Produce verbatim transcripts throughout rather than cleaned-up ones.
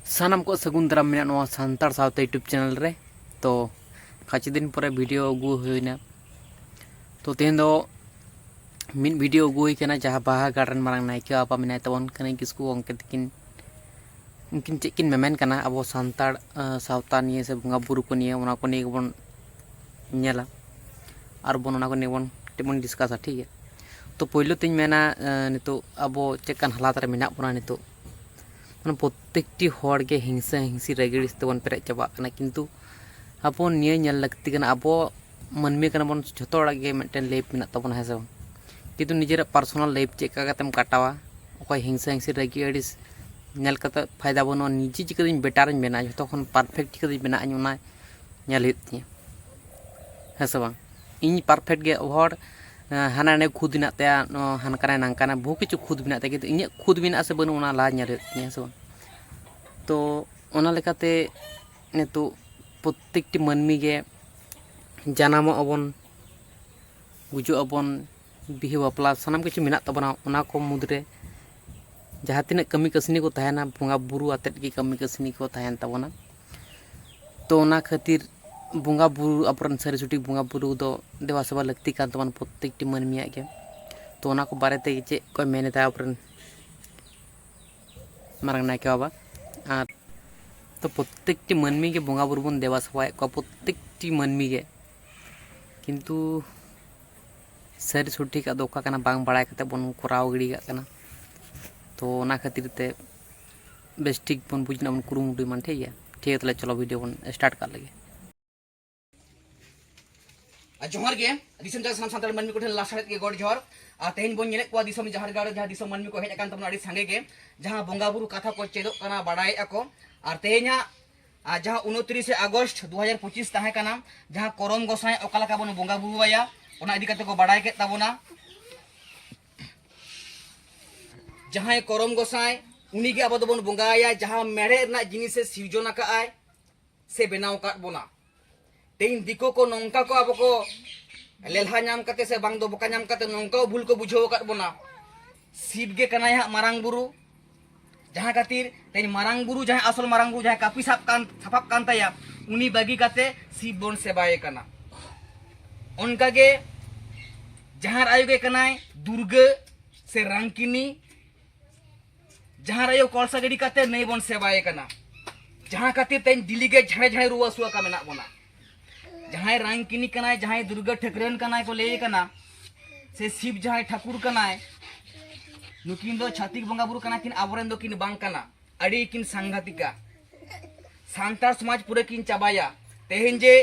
ᱥᱟᱱᱟᱢ ᱠᱚ ᱥᱟᱹᱜᱩᱱ ᱫᱟᱨᱟᱢ ᱢᱮᱱᱟᱜ ᱱᱚᱣᱟ ᱥᱟᱱᱛᱟᱲ ᱥᱟᱶᱛᱟ YouTube ᱪᱮᱱᱮᱞ ᱨᱮ᱾ ᱛᱚ ᱠᱟᱪᱷᱮ ᱫᱤᱱ ᱯᱚᱨᱮ ᱵᱷᱤᱰᱤᱭᱳ ᱟᱹᱜᱩ ᱦᱩᱭᱱᱟ᱾ ᱛᱚ ᱛᱮᱦᱮᱧ ᱫᱚ ᱢᱤᱫ ᱵᱷᱤᱰᱤᱭᱳ ᱟᱹᱜᱩ ᱦᱩᱭ ᱠᱟᱱᱟ, ᱡᱟᱦᱟᱸ ᱵᱟᱦᱟ ᱜᱟᱲ ᱨᱮᱱ ᱢᱟᱨᱟᱝ ᱱᱟᱭᱠᱮ ᱵᱟᱵᱟ ᱢᱮᱱᱟᱭ ᱛᱟᱵᱚᱱ ᱠᱟᱹᱱᱟᱹᱭ ᱠᱤᱥᱠᱩ ᱜᱚᱢᱠᱮ ᱛᱟᱹᱠᱤᱱ, ᱩᱱᱠᱤᱱ ᱪᱮᱫ ᱠᱤᱱ ᱢᱮᱢᱮᱱ ᱠᱟᱱᱟ ᱟᱵᱚ ᱥᱟᱱᱛᱟᱲ ᱥᱟᱶᱛᱟ ᱱᱤᱭᱮ ᱥᱮ ᱵᱚᱸᱜᱟ ᱵᱩᱨᱩ ᱠᱚ ᱱᱤᱭᱮ, ᱚᱱᱟ ᱠᱚ ᱱᱤᱭᱮ ᱜᱮᱵᱚᱱ ᱧᱮᱞᱟ ᱟᱨ ᱵᱚᱱ ᱚᱱᱟ ᱠᱚ ᱱᱤᱭᱮ ᱵᱚᱱ ᱠᱟᱹᱴᱤᱡ ᱵᱚᱱ ᱰᱤᱥᱠᱟᱥᱟ, ᱴᱷᱤᱠ ᱜᱮᱭᱟ? ᱛᱚ ᱯᱳᱭᱞᱳ ᱛᱤᱧ ᱢᱮᱱᱟ, ᱱᱤᱛᱚᱜ ᱟᱵᱚ ᱪᱮᱫ ᱞᱮᱠᱟᱱ ᱦᱟᱞᱟᱛ ᱨᱮ ᱢᱮᱱᱟᱜ ᱵᱚᱱᱟ ᱱᱤᱛᱚᱜ, ᱢᱟᱱᱮ ᱯᱨᱚᱛᱮᱠᱴᱤ ᱦᱚᱲ ᱜᱮ ᱦᱤᱝᱥᱟᱹ ᱦᱤᱝᱥᱤ ᱨᱟᱹᱜᱤ ᱟᱹᱲᱤᱥ ᱛᱮᱵᱚᱱ ᱯᱮᱨᱮᱡ ᱪᱟᱵᱟᱜ ᱠᱟᱱᱟ᱾ ᱠᱤᱱᱛᱩ ᱟᱵᱚ ᱱᱤᱭᱟᱹ ᱧᱮᱞ ᱞᱟᱹᱠᱛᱤ ᱠᱟᱱᱟ, ᱟᱵᱚ ᱢᱟᱹᱱᱢᱤ ᱠᱟᱱᱟ ᱵᱚᱱ, ᱡᱷᱚᱛᱚ ᱦᱚᱲᱟᱜ ᱜᱮ ᱢᱤᱫᱴᱮᱱ ᱞᱟᱭᱤᱯᱷ ᱢᱮᱱᱟᱜ ᱛᱟᱵᱚᱱᱟ, ᱦᱮᱸ ᱥᱮ ᱵᱟᱝ? ᱠᱤᱱᱛᱩ ᱱᱤᱡᱮᱨᱟᱜ ᱯᱟᱨᱥᱚᱱᱟᱞ ᱞᱟᱭᱤᱯᱷ ᱪᱮᱫ ᱞᱮᱠᱟ ᱠᱟᱛᱮᱢ ᱠᱟᱴᱟᱣᱟ, ᱚᱠᱚᱭ ᱦᱤᱝᱥᱟᱹ ᱦᱤᱝᱥᱤ ᱨᱟᱹᱜᱤ ᱟᱹᱲᱤᱥ ᱧᱮᱞ ᱠᱟᱛᱮ ᱯᱷᱟᱭᱫᱟ ᱵᱟᱹᱱᱩᱜᱼᱟ᱾ ᱱᱤᱡᱮ ᱪᱤᱠᱟᱹᱛᱤᱧ ᱵᱮᱴᱟᱨᱤᱧ ᱵᱮᱱᱟᱜᱼᱟ, ᱡᱷᱚᱛᱚ ᱠᱷᱚᱱ ᱯᱟᱨᱯᱷᱮᱠᱴ ᱪᱤᱠᱟᱹᱛᱤᱧ ᱵᱮᱱᱟᱜᱼᱟ, ᱚᱱᱟ ᱧᱮᱞ ᱦᱩᱭᱩᱜ ᱛᱤᱧᱟᱹ, ᱦᱮᱸ ᱥᱮ ᱵᱟᱝ? ᱤᱧ ᱯᱟᱨᱯᱷᱮᱠᱴ ᱜᱮ, ᱦᱚᱲ ᱦᱟᱱᱟ ᱱᱟᱰᱮ ᱠᱷᱩᱫ ᱢᱮᱱᱟᱜ ᱛᱟᱭᱟ, ᱦᱟᱱᱠᱟᱱᱟᱭ ᱱᱟᱝᱠᱟᱱᱟᱭ, ᱵᱚᱦᱩ ᱠᱤᱪᱷᱩ ᱠᱷᱩᱫ ᱢᱮᱱᱟᱜ ᱛᱟᱭᱟ, ᱠᱤᱱᱛᱩ ᱤᱧᱟᱹᱜ ᱠᱷᱩᱫ ᱢᱮᱱᱟᱜᱼᱟ ᱥᱮ ᱵᱟᱹᱱᱩᱜᱼᱟ, ᱚᱱᱟ ᱞᱟᱦᱟ ᱧᱮᱞ ᱦᱩᱭᱩᱜ ᱛᱤᱧᱟᱹ, ᱦᱮᱸ ᱥᱮ ᱵᱟᱝ? ᱛᱚ ᱚᱱᱟ ᱞᱮᱠᱟᱛᱮ ᱱᱤᱛᱚᱜ ᱯᱨᱚᱛᱮᱠᱴᱤ ᱢᱟᱹᱱᱢᱤ ᱜᱮ ᱡᱟᱱᱟᱢᱚᱜ ᱟᱵᱚᱱ, ᱜᱩᱡᱩᱜ ᱟᱵᱚᱱ, ᱵᱤᱦᱟᱹ ᱵᱟᱯᱞᱟ ᱥᱟᱱᱟᱢ ᱠᱤᱪᱷᱩ ᱢᱮᱱᱟᱜ ᱛᱟᱵᱚᱱᱟ᱾ ᱚᱱᱟ ᱠᱚ ᱢᱩᱫᱽᱨᱮ ᱡᱟᱦᱟᱸ ᱛᱤᱱᱟᱹᱜ ᱠᱟᱹᱢᱤ ᱠᱟᱹᱥᱱᱤ ᱠᱚ ᱛᱟᱦᱮᱱᱟ, ᱵᱚᱸᱜᱟ ᱵᱩᱨᱩ ᱟᱛᱮᱫ ᱜᱮ ᱠᱟᱹᱢᱤ ᱠᱟᱹᱥᱱᱤ ᱠᱚ ᱛᱟᱦᱮᱱ ᱛᱟᱵᱚᱱᱟ᱾ ᱛᱚ ᱚᱱᱟ ᱠᱷᱟᱹᱛᱤᱨ ᱵᱚᱸᱜᱟ ᱵᱩᱨᱩ, ᱟᱵᱚᱨᱮᱱ ᱥᱟᱹᱨᱤ ᱥᱚᱴᱷᱤᱠ ᱵᱚᱸᱜᱟ ᱵᱩᱨᱩ ᱫᱚ ᱫᱮᱵᱟ ᱥᱮᱵᱟ ᱞᱟᱹᱠᱛᱤ ᱠᱟᱱ ᱛᱟᱵᱚᱱᱟ ᱯᱨᱚᱛᱮᱠᱴᱤ ᱢᱟᱹᱱᱢᱤᱭᱟᱜ ᱜᱮ᱾ ᱛᱚ ᱚᱱᱟ ᱠᱚ ᱵᱟᱨᱮ ᱛᱮ ᱪᱮᱫ ᱠᱚᱭ ᱢᱮᱱ ᱮᱫᱟ ᱟᱵᱚᱨᱮᱱ ᱢᱟᱨᱟᱝ ᱱᱟᱭᱠᱮ ᱵᱟᱵᱟ? ᱟᱨ ᱛᱚ ᱯᱨᱚᱛᱮᱠᱴᱤ ᱢᱟᱹᱱᱢᱤ ᱜᱮ ᱵᱚᱸᱜᱟ ᱵᱩᱨᱩ ᱵᱚᱱ ᱫᱮᱵᱟ ᱥᱮᱵᱟᱭᱮᱫ ᱠᱚᱣᱟ, ᱯᱨᱚᱛᱮᱠᱴᱤ ᱢᱟᱹᱱᱢᱤ ᱜᱮ, ᱠᱤᱱᱛᱩ ᱥᱟᱹᱨᱤ ᱥᱚᱴᱷᱤᱠᱟᱜ ᱫᱚ ᱚᱠᱟ ᱠᱟᱱᱟ ᱵᱟᱝ ᱵᱟᱲᱟᱭ ᱠᱟᱛᱮ ᱵᱚᱱ ᱠᱚᱨᱟᱣ ᱜᱤᱰᱤ ᱠᱟᱜ ᱠᱟᱱᱟ᱾ ᱛᱚ ᱚᱱᱟ ᱠᱷᱟᱹᱛᱤᱨ ᱛᱮ ᱵᱮᱥ ᱴᱷᱤᱠ ᱵᱚᱱ ᱵᱩᱡᱽ ᱨᱮᱱᱟᱜ ᱵᱚᱱ ᱠᱩᱨᱩᱢᱩᱴᱩᱭ ᱢᱟ, ᱴᱷᱤᱠ ᱜᱮᱭᱟ? ᱴᱷᱤᱠ ᱜᱮᱭᱟ, ᱛᱟᱦᱚᱞᱮ ᱪᱚᱞᱚ ᱵᱷᱤᱰᱤᱭᱳ ᱵᱚᱱ ᱥᱴᱟᱨᱴ ᱠᱟᱜ ᱞᱮᱜᱮ᱾ ᱟᱨ ᱡᱚᱦᱟᱨ ᱜᱮ ᱫᱤᱥᱚᱢ ᱡᱟᱦᱟᱸ ᱥᱟᱱᱟᱢ ᱥᱟᱱᱛᱟᱲ ᱢᱟᱹᱱᱢᱤ ᱠᱚᱴᱷᱮᱱ ᱞᱟᱥᱟᱲᱦᱮᱫ ᱜᱮ ᱜᱚᱰ ᱡᱚᱦᱟᱨ᱾ ᱟᱨ ᱛᱮᱦᱮᱧ ᱵᱚᱱ ᱧᱮᱞᱮᱫ ᱠᱚᱣᱟ ᱫᱤᱥᱚᱢ ᱡᱟᱦᱮᱨ ᱜᱟᱲ ᱨᱮ ᱡᱟᱦᱟᱸ ᱫᱤᱥᱚᱢ ᱢᱟᱹᱱᱢᱤ ᱠᱚ ᱦᱮᱡ ᱟᱠᱟᱱ ᱛᱟᱵᱚᱱᱟ ᱟᱹᱰᱤ ᱥᱟᱸᱜᱮ ᱜᱮ, ᱡᱟᱦᱟᱸ ᱵᱚᱸᱜᱟ ᱵᱩᱨᱩ ᱠᱟᱛᱷᱟ ᱠᱚ ᱪᱮᱫᱚᱜ ᱠᱟᱱᱟ, ᱵᱟᱲᱟᱭᱮᱫᱼᱟ ᱠᱚ᱾ ᱟᱨ ᱛᱮᱦᱮᱧᱟᱜ ᱟᱨ ᱡᱟᱦᱟᱸ ᱩᱱᱛᱨᱤᱥᱮ ᱟᱜᱚᱥᱴ ᱫᱩ ᱦᱟᱡᱟᱨ ᱯᱚᱸᱪᱤᱥ ᱛᱟᱦᱮᱸ ᱠᱟᱱᱟ, ᱡᱟᱦᱟᱸ ᱠᱚᱨᱚᱢ ᱜᱚᱸᱥᱟᱭ ᱚᱠᱟ ᱞᱮᱠᱟ ᱵᱚᱱ ᱵᱚᱸᱜᱟ ᱵᱩᱨᱩ ᱟᱭᱟ, ᱚᱱᱟ ᱤᱫᱤ ᱠᱟᱛᱮ ᱠᱚ ᱵᱟᱲᱟᱭ ᱠᱮᱫ ᱛᱟᱵᱚᱱᱟ᱾ ᱡᱟᱦᱟᱸᱭ ᱠᱚᱨᱚᱢ ᱜᱚᱸᱥᱟᱭ, ᱩᱱᱤᱜᱮ ᱟᱵᱚ ᱫᱚᱵᱚᱱ ᱵᱚᱸᱜᱟ ᱟᱭᱟ, ᱡᱟᱦᱟᱸ ᱢᱮᱲᱦᱮᱫ ᱨᱮᱱᱟᱜ ᱡᱤᱱᱤᱥᱮ ᱥᱤᱨᱡᱚᱱ ᱟᱠᱟᱫ ᱟᱭ ᱥᱮ ᱵᱮᱱᱟᱣ ᱟᱠᱟᱫ ᱵᱚᱱᱟ᱾ ᱛᱮᱦᱮᱧ ᱫᱤᱠᱩ ᱠᱚ ᱱᱚᱝᱠᱟ ᱠᱚ ᱟᱵᱚ ᱠᱚ ᱞᱮᱞᱦᱟ ᱧᱟᱢ ᱠᱟᱛᱮ ᱥᱮ ᱵᱟᱝ ᱫᱚ ᱵᱚᱠᱟ ᱧᱟᱢ ᱠᱟᱛᱮ ᱱᱚᱝᱠᱟ ᱵᱷᱩᱞ ᱠᱚ ᱵᱩᱡᱷᱟᱹᱣ ᱟᱠᱟᱫ ᱵᱚᱱᱟ᱾ ᱥᱤᱵ ᱜᱮ ᱠᱟᱱᱟᱭ ᱦᱟᱸᱜ ᱢᱟᱨᱟᱝ ᱵᱩᱨᱩ, ᱡᱟᱦᱟᱸ ᱠᱷᱟᱹᱛᱤᱨ ᱛᱮᱦᱮᱧ ᱢᱟᱨᱟᱝ ᱵᱩᱨᱩ, ᱡᱟᱦᱟᱸᱭ ᱟᱥᱚᱞ ᱢᱟᱨᱟᱝ ᱵᱩᱨᱩ, ᱡᱟᱦᱟᱸᱭ ᱠᱟᱹᱯᱤ ᱥᱟᱵ ᱠᱟᱱ, ᱥᱟᱯᱟᱵ ᱠᱟᱱ ᱛᱟᱭᱟ, ᱩᱱᱤ ᱵᱟᱹᱜᱤ ᱠᱟᱛᱮ ᱥᱤᱵ ᱵᱚᱱ ᱥᱮᱵᱟᱭᱮ ᱠᱟᱱᱟ᱾ ᱚᱱᱠᱟᱜᱮ ᱡᱟᱦᱟᱸ ᱟᱭᱳ ᱜᱮ ᱠᱟᱱᱟᱭ ᱫᱩᱨᱜᱟᱹ ᱥᱮ ᱨᱟᱝᱠᱤᱱᱤ, ᱡᱟᱦᱟᱸ ᱟᱭᱳ ᱠᱚᱞᱥᱟ ᱜᱤᱰᱤ ᱠᱟᱛᱮ ᱱᱟᱹᱭ ᱵᱚᱱ ᱥᱮᱵᱟᱭᱮ ᱠᱟᱱᱟ᱾ ᱡᱟᱦᱟᱸ ᱠᱷᱟᱹᱛᱤᱨ ᱛᱮᱦᱮᱧ ᱰᱮᱞᱤ ᱜᱮ ᱡᱷᱟᱲᱮ ᱡᱷᱟᱲᱮ ᱨᱩᱣᱟᱹ ᱦᱟᱹᱥᱩ ᱟᱠᱟ ᱢᱮᱱᱟᱜ ᱵᱚᱱᱟ᱾ ᱡᱟᱦᱟᱸᱭ ᱨᱟᱝᱠᱤᱱᱤ ᱠᱟᱱᱟᱭ, ᱡᱟᱦᱟᱸᱭ ᱫᱩᱨᱜᱟᱹ ᱴᱷᱟᱹᱠᱨᱟᱹᱱ ᱠᱟᱱᱟᱭ ᱠᱚ ᱞᱟᱹᱭᱮ ᱠᱟᱱᱟ, ᱥᱮ ᱥᱤᱵ ᱡᱟᱦᱟᱸᱭ ᱴᱷᱟᱹᱠᱩᱨ ᱠᱟᱱᱟᱭ, ᱱᱩᱠᱤᱱ ᱫᱚ ᱪᱷᱟᱹᱛᱤᱠ ᱵᱚᱸᱜᱟ ᱵᱩᱨᱩ ᱠᱟᱱᱟ ᱠᱤᱱ, ᱟᱵᱚᱨᱮᱱ ᱫᱚᱠᱤᱱ ᱵᱟᱝ ᱠᱟᱱᱟ᱾ ᱟᱹᱰᱤ ᱠᱤᱱ ᱥᱟᱝᱜᱷᱟᱛᱤᱠᱟ᱾ ᱥᱟᱱᱛᱟᱲ ᱥᱚᱢᱟᱡᱽ ᱯᱩᱨᱟᱹ ᱠᱤᱱ ᱪᱟᱵᱟᱭᱟ᱾ ᱛᱮᱦᱮᱧ ᱡᱮ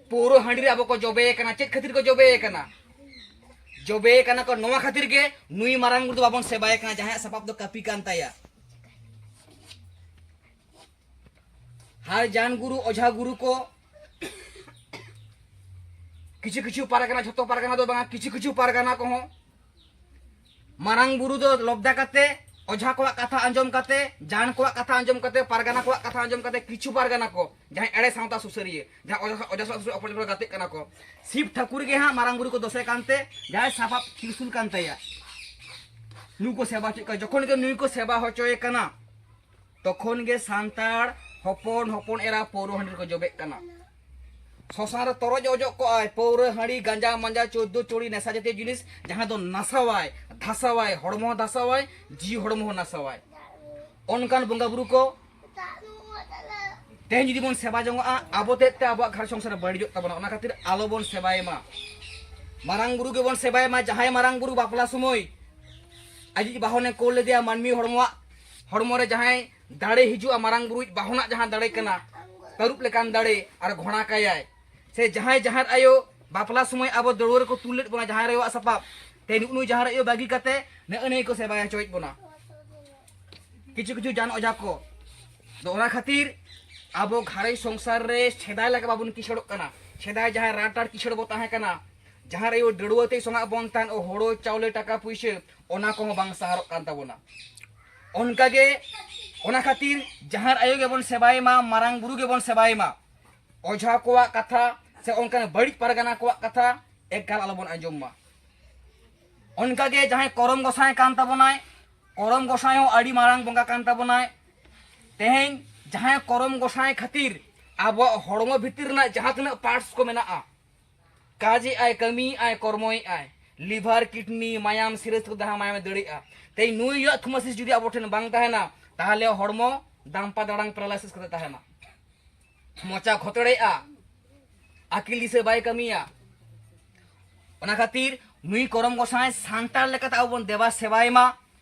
ᱯᱟᱹᱣᱨᱟᱹ ᱦᱟᱺᱰᱤ ᱨᱮ ᱟᱵᱚ ᱠᱚ ᱡᱚᱵᱮ ᱟᱠᱟᱱᱟ, ᱪᱮᱫ ᱠᱷᱟᱹᱛᱤᱨ ᱠᱚ ᱡᱚᱵᱮ ᱟᱠᱟᱱᱟ? ᱡᱚᱵᱮ ᱟᱠᱟᱱᱟ ᱠᱚ ᱱᱚᱣᱟ ᱠᱷᱟᱹᱛᱤᱨ ᱜᱮ, ᱱᱩᱭ ᱢᱟᱨᱟᱝ ᱵᱩᱨᱩ ᱫᱚ ᱵᱟᱵᱚᱱ ᱥᱮᱵᱟᱭᱮ ᱠᱟᱱᱟ, ᱡᱟᱦᱟᱸᱭᱟᱜ ᱥᱟᱯᱟᱵ ᱫᱚ ᱠᱟᱹᱯᱤ ᱠᱟᱱ ᱛᱟᱭᱟ᱾ ᱦᱟᱨ ᱡᱟᱱ ᱜᱩᱨᱩ, ᱚᱡᱷᱟ ᱜᱩᱨᱩ ᱠᱚ, ᱠᱤᱪᱷᱩ ᱠᱤᱪᱷᱩ ᱯᱟᱨᱜᱟᱱᱟ, ᱡᱷᱚᱛᱚ ᱯᱟᱨᱜᱟᱱᱟ ᱫᱚ ᱵᱟᱝᱟ, ᱠᱤᱪᱷᱩ ᱠᱤᱪᱷᱩ ᱯᱟᱨᱜᱟᱱᱟ ᱠᱚᱦᱚᱸ ᱢᱟᱨᱟᱝ ᱵᱩᱨᱩ ᱫᱚ ᱞᱚᱵᱫᱟ ᱠᱟᱛᱮ, ᱚᱡᱷᱟ ᱠᱚᱣᱟᱜ ᱠᱟᱛᱷᱟ ᱟᱸᱡᱚᱢ ᱠᱟᱛᱮ, ᱡᱟᱱ ᱠᱚᱣᱟᱜ ᱠᱟᱛᱷᱟ ᱟᱸᱡᱚᱢ ᱠᱟᱛᱮ, ᱯᱟᱨᱜᱟᱱᱟ ᱠᱚᱣᱟᱜ ᱠᱟᱛᱷᱟ ᱟᱸᱡᱚᱢ ᱠᱟᱛᱮ, ᱠᱤᱪᱷᱩ ᱯᱟᱨᱜᱟᱱᱟ ᱠᱚ ᱡᱟᱦᱟᱸᱭ ᱮᱲᱮ ᱥᱟᱶᱛᱟ ᱥᱩᱥᱟᱹᱨᱤᱭᱟᱹ, ᱡᱟᱦᱟᱸᱭ ᱚᱡᱷᱟ, ᱚᱡᱷᱟ ᱥᱟᱶ ᱥᱩᱥᱟᱹᱨᱤᱭᱟᱹ ᱚᱯᱚᱡᱚ ᱠᱚ ᱜᱟᱛᱮᱜ ᱠᱟᱱᱟ ᱠᱚ, ᱥᱤᱵ ᱴᱷᱟᱹᱠᱩᱨ ᱜᱮ ᱦᱟᱸᱜ ᱢᱟᱨᱟᱝ ᱵᱩᱨᱩ ᱠᱚ ᱫᱚᱥᱮ ᱠᱟᱱᱛᱮ ᱡᱟᱦᱟᱸᱭ ᱥᱟᱯᱟᱵ ᱛᱨᱤᱥᱩᱞ ᱠᱟᱱ ᱛᱟᱭᱟ, ᱱᱩᱠᱩ ᱠᱚ ᱥᱮᱵᱟ ᱦᱚᱪᱚᱭᱮᱫ ᱠᱚᱣᱟ᱾ ᱡᱚᱠᱷᱚᱱ ᱜᱮ ᱱᱩᱭ ᱠᱚ ᱥᱮᱵᱟ ᱦᱚᱪᱚᱭᱮ ᱠᱟᱱᱟ, ᱛᱚᱠᱷᱚᱱ ᱜᱮ ᱥᱟᱱᱛᱟᱲ ᱦᱚᱯᱚᱱ ᱦᱚᱯᱚᱱ ᱮᱨᱟ ᱯᱟᱹᱣᱨᱟᱹ ᱦᱟᱺᱰᱤ ᱨᱮᱠᱚ ᱡᱚᱵᱮᱜ ᱠᱟᱱᱟ᱾ ᱥᱚᱥᱟᱱ ᱨᱮ ᱛᱚᱨᱚᱡ ᱚᱡᱚᱜ ᱠᱚᱜᱼᱟᱭ, ᱯᱟᱹᱣᱨᱟᱹ ᱦᱟᱺᱰᱤ ᱜᱟᱸᱡᱟ ᱢᱟᱸᱡᱟ ᱪᱳᱫᱽᱫᱳ ᱪᱩᱲᱤ ᱱᱮᱥᱟ ᱡᱟᱛᱤᱭᱚ ᱡᱤᱱᱤᱥ, ᱡᱟᱦᱟᱸ ᱫᱚ ᱱᱟᱥᱟᱣᱟᱭ, ᱫᱷᱟᱥᱟᱣᱟᱭ, ᱦᱚᱲᱢᱚ ᱦᱚᱸ ᱫᱷᱟᱥᱟᱣᱟᱭ, ᱡᱤᱣᱤ ᱦᱚᱲᱢᱚ ᱦᱚᱸ ᱱᱟᱥᱟᱣᱟᱭ᱾ ᱚᱱᱠᱟᱱ ᱵᱚᱸᱜᱟ ᱵᱩᱨᱩ ᱠᱚ ᱛᱮᱦᱮᱧ ᱡᱩᱫᱤ ᱵᱚᱱ ᱥᱮᱵᱟ ᱡᱚᱝᱚᱜᱼᱟ, ᱟᱵᱚ ᱛᱮᱫ ᱛᱮ ᱟᱵᱚᱣᱟᱜ ᱜᱷᱟᱨᱚᱸᱡᱽ ᱥᱚᱝᱥᱟᱨ ᱵᱟᱹᱲᱤᱡᱚᱜ ᱛᱟᱵᱚᱱᱟ᱾ ᱚᱱᱟ ᱠᱷᱟᱹᱛᱤᱨ ᱟᱞᱚ ᱵᱚᱱ ᱥᱮᱵᱟᱭᱮ ᱢᱟ᱾ ᱢᱟᱨᱟᱝ ᱵᱩᱨᱩ ᱜᱮᱵᱚᱱ ᱥᱮᱵᱟᱭᱮ ᱢᱟ᱾ ᱡᱟᱦᱟᱸᱭ ᱢᱟᱨᱟᱝ ᱵᱩᱨᱩ ᱵᱟᱯᱞᱟ ᱥᱚᱢᱚᱭ ᱟᱡᱤᱡ ᱵᱟᱦᱚᱱᱮ ᱠᱳᱞ ᱞᱮᱫᱮᱭᱟ ᱢᱟᱹᱱᱢᱤ ᱦᱚᱲᱢᱚᱣᱟᱜ, ᱦᱚᱲᱢᱚ ᱨᱮ ᱡᱟᱦᱟᱸᱭ ᱫᱟᱲᱮ ᱦᱤᱡᱩᱜᱼᱟ, ᱢᱟᱨᱟᱝ ᱵᱩᱨᱩᱭᱤᱡ ᱵᱟᱦᱚᱱᱟᱜ ᱡᱟᱦᱟᱸ ᱫᱟᱲᱮ ᱠᱟᱱᱟ, ᱛᱟᱹᱨᱩᱵ ᱞᱮᱠᱟᱱ ᱫᱟᱲᱮ, ᱟᱨ ᱜᱷᱚᱲᱟ ᱠᱟᱭᱟᱭ᱾ ᱥᱮ ᱡᱟᱦᱟᱸᱭ ᱡᱟᱦᱮᱨ ᱟᱭᱳ ᱵᱟᱯᱞᱟ ᱥᱚᱢᱚᱭ ᱟᱵᱚ ᱫᱟᱹᱲᱣᱟᱹ ᱨᱮᱠᱚ ᱛᱩᱞ ᱞᱮᱫ ᱵᱚᱱᱟ, ᱡᱟᱦᱮᱨ ᱟᱭᱳᱣᱟᱜ ᱥᱟᱯᱟᱵ, ᱛᱮᱦᱮᱧ ᱱᱩᱜᱼᱩ ᱱᱩᱭ ᱡᱟᱦᱮᱨ ᱟᱭᱳ ᱵᱟᱹᱜᱤ ᱠᱟᱛᱮ ᱱᱮᱜᱼᱮ ᱱᱤᱭᱟᱹ ᱠᱚ ᱥᱮᱵᱟᱭ ᱦᱚᱪᱚᱭᱮᱫ ᱵᱚᱱᱟ᱾ ᱠᱤᱪᱷᱩ ᱠᱤᱪᱷᱩ ᱡᱟᱱ ᱚᱡᱷᱟ ᱠᱚ᱾ ᱫᱚ ᱚᱱᱟ ᱠᱷᱟᱹᱛᱤᱨ ᱟᱵᱚ ᱜᱷᱟᱨᱚᱸᱡᱽ ᱥᱚᱝᱥᱟᱨ ᱨᱮ ᱥᱮᱫᱟᱭ ᱞᱮᱠᱟ ᱵᱟᱵᱚᱱ ᱠᱤᱥᱟᱹᱲᱚᱜ ᱠᱟᱱᱟ᱾ ᱥᱮᱫᱟᱭ ᱡᱟᱦᱟᱸᱭ ᱨᱟᱴ ᱨᱟᱴ ᱠᱤᱥᱟᱹᱲ ᱵᱚ ᱛᱟᱦᱮᱸ ᱠᱟᱱᱟ, ᱡᱟᱦᱟᱸ ᱨᱮ ᱰᱟᱹᱲᱩᱣᱟᱹ ᱛᱮᱭ ᱥᱚᱝᱟᱜ ᱵᱚᱱ ᱛᱟᱦᱮᱱ, ᱳ ᱦᱳᱲᱳ ᱪᱟᱣᱞᱮ ᱴᱟᱠᱟ ᱯᱩᱭᱥᱟᱹ, ᱚᱱᱟ ᱠᱚᱦᱚᱸ ᱵᱟᱝ ᱥᱟᱦᱟᱨᱚᱜ ᱠᱟᱱ ᱛᱟᱵᱚᱱᱟ᱾ ᱚᱱᱠᱟᱜᱮ ᱚᱱᱟ ᱠᱷᱟᱹᱛᱤᱨ ᱡᱟᱦᱮᱨ ᱟᱭᱳ ᱜᱮᱵᱚᱱ ᱥᱮᱵᱟᱭ ᱢᱟ, ᱢᱟᱨᱟᱝ ᱵᱩᱨᱩ ᱜᱮᱵᱚᱱ ᱥᱮᱵᱟᱭ ᱢᱟ᱾ ᱚᱡᱷᱟ ᱠᱚᱣᱟᱜ ᱠᱟᱛᱷᱟ ᱥᱮ ᱚᱱᱠᱟᱱ ᱵᱟᱹᱲᱤᱡ ᱯᱟᱨᱜᱟᱱᱟ ᱠᱚᱣᱟᱜ ᱠᱟᱛᱷᱟ ᱮᱠᱟᱞ ᱟᱞᱚᱵᱚᱱ ᱟᱸᱡᱚᱢ ᱢᱟ᱾ ᱚᱱᱠᱟᱜᱮ ᱡᱟᱦᱟᱸᱭ ᱠᱚᱨᱚᱢ ᱜᱚᱸᱥᱟᱭ ᱠᱟᱱ ᱛᱟᱵᱚᱱᱟᱭ, ᱠᱚᱨᱚᱢ ᱜᱚᱸᱥᱟᱭ ᱦᱚᱸ ᱟᱹᱰᱤ ᱢᱟᱨᱟᱝ ᱵᱚᱸᱜᱟ ᱠᱟᱱ ᱛᱟᱵᱚᱱᱟᱭ᱾ ᱛᱮᱦᱮᱧ ᱡᱟᱦᱟᱸᱭ ᱠᱚᱨᱚᱢ ᱜᱚᱸᱥᱟᱭ ᱠᱷᱟᱹᱛᱤᱨ ᱟᱵᱚᱣᱟᱜ ᱦᱚᱲᱢᱚ ᱵᱷᱤᱛᱤᱨ ᱨᱮᱱᱟᱜ ᱡᱟᱦᱟᱸ ᱛᱤᱱᱟᱹᱜ ᱯᱟᱨᱴᱥ ᱠᱚ ᱢᱮᱱᱟᱜᱼᱟ, ᱠᱟᱡᱮᱜᱼᱟᱭ, ᱠᱟᱹᱢᱤᱭᱮᱜᱼᱟᱭ, ᱠᱚᱨᱢᱚᱭᱮᱜᱼᱟᱭ, ᱞᱤᱵᱷᱟᱨ, ᱠᱤᱰᱱᱤ, ᱢᱟᱭᱟᱢ, ᱥᱤᱨᱟᱹ ᱛᱮ ᱡᱟᱦᱟᱸ ᱢᱟᱭᱟᱢᱮ ᱫᱟᱹᱲᱮᱜᱼᱟ, ᱛᱮᱦᱮᱧ ᱱᱩᱭᱟᱜ ᱛᱷᱩᱢᱟᱥᱤᱥ ᱡᱩᱫᱤ ᱟᱵᱚ ᱴᱷᱮᱱ ᱵᱟᱝ ᱛᱟᱦᱮᱱᱟ, ᱛᱟᱦᱚᱞᱮ ᱦᱚᱲᱢᱚ ᱫᱟᱢᱯᱟ ᱫᱟᱲᱟᱝ ᱯᱮᱨᱟᱞᱟᱭᱥᱤᱥ ᱠᱟᱛᱮ ᱛᱟᱦᱮᱱᱟ᱾ ᱢᱚᱪᱟ ᱠᱷᱚᱛᱲᱮᱜᱼᱟ, ᱟᱹᱠᱤᱞ ᱫᱤᱥᱟᱹ ᱵᱟᱭ ᱠᱟᱹᱢᱤᱭᱟ᱾ ᱚᱱᱟ ᱠᱷᱟᱹᱛᱤᱨ ᱱᱩᱭ ᱠᱚᱨᱚᱢ ᱜᱚᱸᱥᱟᱭ ᱥᱟᱱᱛᱟᱲ ᱞᱮᱠᱟᱛᱮ ᱟᱵᱚ ᱵᱚᱱ ᱫᱮᱵᱟ ᱥᱮᱵᱟᱭ ᱢᱟ᱾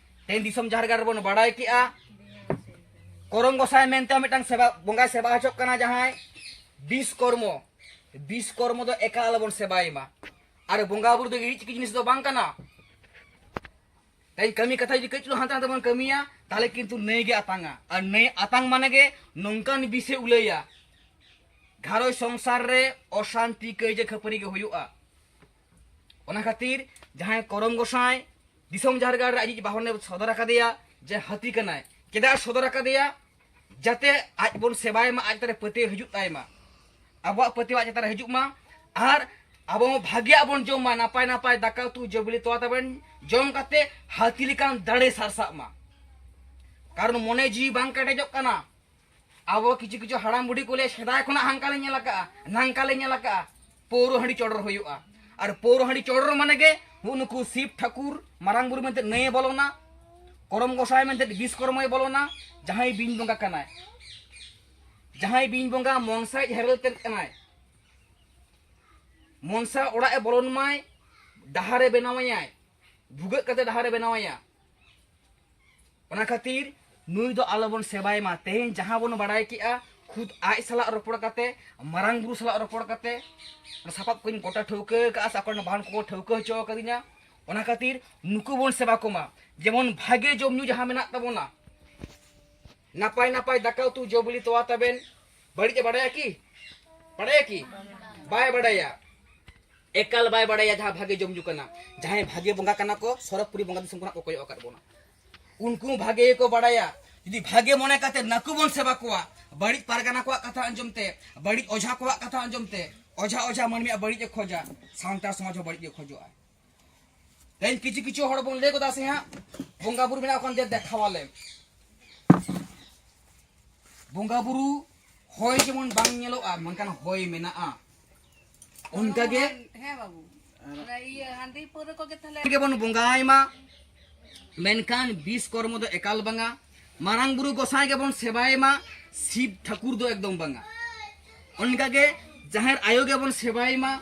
ᱛᱮᱦᱮᱧ ᱫᱤᱥᱚᱢ ᱡᱟᱦᱮᱨ ᱜᱟᱲ ᱨᱮᱵᱚᱱ ᱵᱟᱲᱟᱭ ᱠᱮᱜᱼᱟ, ᱠᱚᱨᱚᱢ ᱜᱚᱸᱥᱟᱭ ᱢᱮᱱᱛᱮ ᱢᱤᱫᱴᱟᱝ ᱥᱮᱵᱟ, ᱵᱚᱸᱜᱟᱭ ᱥᱮᱵᱟ ᱦᱚᱪᱚᱜ ᱠᱟᱱᱟ ᱡᱟᱦᱟᱸᱭ ᱵᱤᱥᱠᱚᱨᱢᱚ᱾ ᱵᱤᱥᱠᱚᱨᱢᱚ ᱫᱚ ᱮᱠᱟᱞ ᱟᱞᱚᱵᱚᱱ ᱥᱮᱵᱟᱭ ᱢᱟ᱾ ᱟᱨ ᱵᱚᱸᱜᱟ ᱵᱩᱨᱩ ᱫᱚ ᱤᱲᱤᱡ ᱪᱤᱠᱤ ᱡᱤᱱᱤᱥ ᱫᱚ ᱵᱟᱝ ᱠᱟᱱᱟ᱾ ᱛᱮᱦᱮᱧ ᱠᱟᱹᱢᱤ ᱠᱟᱛᱷᱟ ᱡᱩᱫᱤ ᱠᱟᱹᱡ ᱪᱩᱞᱩᱝ ᱦᱟᱱᱛᱮ ᱱᱟᱛᱮ ᱵᱚᱱ ᱠᱟᱹᱢᱤᱭᱟ, ᱛᱟᱦᱚᱞᱮ ᱠᱤᱱᱛᱩ ᱱᱟᱹᱭ ᱜᱮ ᱟᱛᱟᱝᱟ᱾ ᱟᱨ ᱱᱟᱹᱭ ᱟᱛᱟᱝ ᱢᱟᱱᱮ ᱜᱮ ᱱᱚᱝᱠᱟᱱ ᱵᱤᱥᱮ ᱩᱞᱟᱹᱭᱟ, ᱜᱷᱟᱨᱚᱸᱡᱽ ᱥᱚᱝᱥᱟᱨ ᱨᱮ ᱚᱥᱟᱱᱛᱤ, ᱠᱟᱹᱭᱡᱟᱹ ᱠᱷᱟᱹᱯᱟᱹᱨᱤ ᱜᱮ ᱦᱩᱭᱩᱜᱼᱟ᱾ ᱚᱱᱟ ᱠᱷᱟᱹᱛᱤᱨ ᱡᱟᱦᱟᱸᱭ ᱠᱚᱨᱚᱢ ᱜᱚᱸᱥᱟᱭ ᱫᱤᱥᱚᱢ ᱡᱟᱦᱮᱨ ᱜᱟᱲ ᱨᱮ ᱟᱡᱤᱡ ᱵᱟᱦᱚᱱᱮ ᱥᱚᱫᱚᱨ ᱟᱠᱟᱫᱮᱭᱟ ᱡᱮ ᱦᱟᱹᱛᱤ ᱠᱟᱱᱟᱭ, ᱪᱮᱫᱟᱜ ᱮ ᱥᱚᱫᱚᱨ ᱟᱠᱟᱫᱮᱭᱟ? ᱡᱟᱛᱮ ᱟᱡ ᱵᱚᱱ ᱥᱮᱵᱟᱭ ᱢᱟ, ᱟᱡ ᱪᱮᱛᱟᱱ ᱨᱮ ᱯᱟᱹᱛᱭᱟᱹᱣ ᱦᱤᱡᱩᱜ ᱛᱟᱭ ᱢᱟ, ᱟᱵᱚᱣᱟᱜ ᱯᱟᱹᱛᱭᱟᱹᱣ ᱟᱡ ᱪᱮᱛᱟᱱ ᱨᱮ ᱦᱤᱡᱩᱜ ᱢᱟ, ᱟᱨ ᱟᱵᱚ ᱦᱚᱸ ᱵᱷᱟᱜᱮᱭᱟᱜ ᱵᱚᱱ ᱡᱚᱢ ᱢᱟ, ᱱᱟᱯᱟᱭ ᱱᱟᱯᱟᱭ ᱫᱟᱠᱟ ᱩᱛᱩ ᱡᱚ ᱵᱤᱞᱤ ᱛᱚᱣᱟ ᱛᱟᱵᱮᱱ ᱡᱚᱢ ᱠᱟᱛᱮ ᱦᱟᱹᱛᱤ ᱞᱮᱠᱟᱱ ᱫᱟᱲᱮ ᱥᱟᱨᱥᱟᱜ ᱢᱟ᱾ ᱠᱟᱨᱚᱱ ᱢᱚᱱᱮ ᱡᱤᱣᱤ ᱵᱟᱝ ᱠᱮᱴᱮᱡᱚᱜ ᱠᱟᱱᱟ᱾ ᱟᱵᱚ ᱠᱤᱪᱷᱩ ᱠᱤᱪᱷᱩ ᱦᱟᱲᱟᱢ ᱵᱩᱰᱷᱤ ᱠᱚ ᱞᱟᱹᱭᱟ, ᱥᱮᱫᱟᱭ ᱠᱷᱚᱱᱟᱜ ᱦᱟᱱᱠᱟ ᱞᱮ ᱧᱮᱞ ᱟᱠᱟᱜᱼᱟ, ᱱᱟᱝᱠᱟ ᱞᱮ ᱧᱮᱞ ᱟᱠᱟᱜᱼᱟ, ᱯᱟᱹᱣᱨᱟᱹ ᱦᱟᱺᱰᱤ ᱪᱚᱰᱚᱨ ᱦᱩᱭᱩᱜᱼᱟ᱾ ᱟᱨ ᱯᱟᱹᱣᱨᱟᱹ ᱦᱟᱺᱰᱤ ᱪᱚᱰᱚᱨ ᱢᱟᱱᱮ ᱜᱮ ᱦᱩ ᱱᱩᱠᱩ ᱥᱤᱵ ᱴᱷᱟᱹᱠᱩᱨ, ᱢᱟᱨᱟᱝ ᱵᱩᱨᱩ ᱢᱮᱱᱛᱮ ᱱᱟᱹᱭᱮ ᱵᱚᱞᱚᱱᱟ, ᱠᱚᱨᱚᱢ ᱜᱚᱸᱥᱟᱭ ᱢᱮᱱᱛᱮ ᱵᱤᱥᱠᱚᱨᱢᱚᱭ ᱵᱚᱞᱚᱱᱟ, ᱡᱟᱦᱟᱸᱭ ᱵᱤᱧ ᱵᱚᱸᱜᱟ ᱠᱟᱱᱟᱭ, ᱡᱟᱦᱟᱸᱭ ᱵᱤᱧ ᱵᱚᱸᱜᱟ ᱢᱚᱱᱥᱟᱭ ᱦᱮᱨᱮᱞ ᱛᱮᱫ ᱠᱟᱱᱟᱭ, ᱢᱚᱱᱥᱟ ᱚᱲᱟᱜ ᱮ ᱵᱚᱞᱚᱱ ᱢᱟᱭ, ᱰᱟᱦᱟᱨᱮ ᱵᱮᱱᱟᱣᱟᱭᱟᱭ, ᱵᱷᱩᱜᱟᱹᱜ ᱠᱟᱛᱮ ᱰᱟᱦᱟᱨᱮ ᱵᱮᱱᱟᱣᱟᱭᱟ᱾ ᱚᱱᱟ ᱠᱷᱟᱹᱛᱤᱨ ᱱᱩᱭ ᱫᱚ ᱟᱞᱚᱵᱚᱱ ᱥᱮᱵᱟᱭ ᱢᱟ᱾ ᱛᱮᱦᱮᱧ ᱡᱟᱦᱟᱸ ᱵᱚᱱ ᱵᱟᱲᱟᱭ ᱠᱮᱜᱼᱟ, ᱠᱷᱩᱫ ᱟᱡ ᱥᱟᱞᱟᱜ ᱨᱚᱯᱚᱲ ᱠᱟᱛᱮ, ᱢᱟᱨᱟᱝ ᱵᱩᱨᱩ ᱥᱟᱞᱟᱜ ᱨᱚᱯᱚᱲ ᱠᱟᱛᱮ, ᱚᱱᱟ ᱥᱟᱯᱟᱵ ᱠᱚᱧ ᱜᱚᱴᱟ ᱴᱷᱟᱹᱣᱠᱟᱹ ᱟᱠᱟᱫᱼᱟ ᱥᱮ ᱟᱠᱚ ᱨᱮᱱ ᱵᱟᱦᱚᱱ ᱠᱚᱠᱚ ᱴᱷᱟᱹᱣᱠᱟᱹ ᱦᱚᱪᱚ ᱟᱠᱟᱫᱤᱧᱟ᱾ ᱚᱱᱟ ᱠᱷᱟᱹᱛᱤᱨ ᱱᱩᱠᱩ ᱵᱚᱱ ᱥᱮᱵᱟ ᱠᱚᱢᱟ, ᱡᱮᱢᱚᱱ ᱵᱷᱟᱜᱮ ᱡᱚᱢ ᱧᱩ ᱡᱟᱦᱟᱸ ᱢᱮᱱᱟᱜ ᱛᱟᱵᱚᱱᱟ, ᱱᱟᱯᱟᱭ ᱱᱟᱯᱟᱭ ᱫᱟᱠᱟ ᱩᱛᱩ ᱡᱚ ᱵᱤᱞᱤ ᱛᱚᱣᱟ ᱛᱟᱵᱮᱱ, ᱵᱟᱹᱲᱤᱡ ᱮ ᱵᱟᱲᱟᱭᱟ ᱠᱤ? ᱵᱟᱲᱟᱭᱟ ᱠᱤ? ᱵᱟᱭ ᱵᱟᱲᱟᱭᱟ, ᱮᱠᱟᱞ ᱵᱟᱭ ᱵᱟᱲᱟᱭᱟ ᱡᱟᱦᱟᱸ ᱵᱷᱟᱜᱮ ᱡᱚᱢ ᱧᱩ ᱠᱟᱱᱟ᱾ ᱡᱟᱦᱟᱸᱭ ᱵᱷᱟᱜᱮ ᱵᱚᱸᱜᱟ ᱠᱟᱱᱟ ᱠᱚ, ᱥᱚᱨᱚᱜᱽᱯᱩᱨᱤ ᱵᱚᱸᱜᱟ ᱫᱤᱥᱚᱢ ᱠᱷᱚᱱᱟᱜ ᱠᱚ ᱠᱚᱭᱚᱜ ᱟᱠᱟᱫ ᱵᱚᱱᱟ, ᱩᱱᱠᱩ ᱦᱚᱸ ᱵᱷᱟᱜᱮ ᱜᱮᱠᱚ ᱵᱟᱲᱟᱭᱟ᱾ ᱡᱩᱫᱤ ᱵᱷᱟᱜᱮ ᱢᱚᱱᱮ ᱠᱟᱛᱮ ᱱᱟᱠᱩ ᱵᱚᱱ ᱥᱮᱵᱟ ᱠᱚᱣᱟ, ᱵᱟᱹᱲᱤᱡ ᱯᱟᱨᱜᱟᱱᱟ ᱠᱚᱣᱟᱜ ᱠᱟᱛᱷᱟ ᱟᱸᱡᱚᱢ ᱛᱮ, ᱵᱟᱹᱲᱤᱡ ᱚᱡᱷᱟ ᱠᱚᱣᱟᱜ ᱠᱟᱛᱷᱟ ᱟᱸᱡᱚᱢ ᱛᱮ, ᱚᱡᱷᱟ ᱚᱡᱷᱟ ᱢᱟᱹᱱᱢᱤᱭᱟᱜ ᱵᱟᱹᱲᱤᱡ ᱮ ᱠᱷᱚᱡᱟ, ᱥᱟᱱᱛᱟᱲ ᱥᱚᱢᱟᱡᱽ ᱦᱚᱸ ᱵᱟᱹᱲᱤᱡ ᱜᱮ ᱠᱷᱚᱡᱚᱜᱼᱟ᱾ ᱛᱮᱦᱮᱧ ᱠᱤᱪᱷᱩ ᱠᱤᱪᱷᱩ ᱦᱚᱲ ᱵᱚᱱ ᱞᱟᱹᱭ ᱜᱚᱫᱟ ᱥᱮ ᱦᱟᱸᱜ, ᱵᱚᱸᱜᱟ ᱵᱩᱨᱩ ᱢᱮᱱᱟᱜ ᱠᱷᱟᱱ ᱫᱮ ᱫᱮᱠᱷᱟᱣᱟᱞᱮᱢ᱾ ᱵᱚᱸᱜᱟ ᱵᱩᱨᱩ ᱦᱚᱭ ᱡᱮᱢᱚᱱ ᱵᱟᱝ ᱧᱮᱞᱚᱜᱼᱟ, ᱢᱮᱱᱠᱷᱟᱱ ᱦᱚᱭ ᱢᱮᱱᱟᱜᱼᱟ᱾ ᱚᱱᱠᱟᱜᱮ ᱦᱮᱸ ᱵᱟᱹᱵᱩ, ᱚᱱᱟ ᱤᱭᱟᱹ ᱦᱟᱺᱰᱤ ᱯᱟᱹᱣᱨᱟᱹ ᱠᱚᱜᱮ ᱛᱟᱦᱞᱮ ᱜᱮᱵᱚᱱ ᱵᱚᱸᱜᱟᱭ ᱢᱟ, ᱢᱮᱱᱠᱷᱟᱱ ᱵᱤᱥ ᱠᱚᱨᱢᱚ ᱫᱚ ᱮᱠᱟᱞ ᱵᱟᱝᱟ᱾ ᱢᱟᱨᱟᱝ ᱵᱩᱨᱩ ᱜᱚᱸᱥᱟᱭ ᱜᱮᱵᱚᱱ ᱥᱮᱵᱟᱭ ᱢᱟ, ᱥᱤᱵ ᱴᱷᱟᱹᱠᱩᱨ ᱫᱚ ᱮᱠᱫᱚᱢ ᱵᱟᱝᱟ᱾ ᱚᱱᱠᱟᱜᱮ ᱡᱟᱦᱮᱨ ᱟᱭᱳ ᱜᱮᱵᱚᱱ ᱥᱮᱵᱟᱭ ᱢᱟ,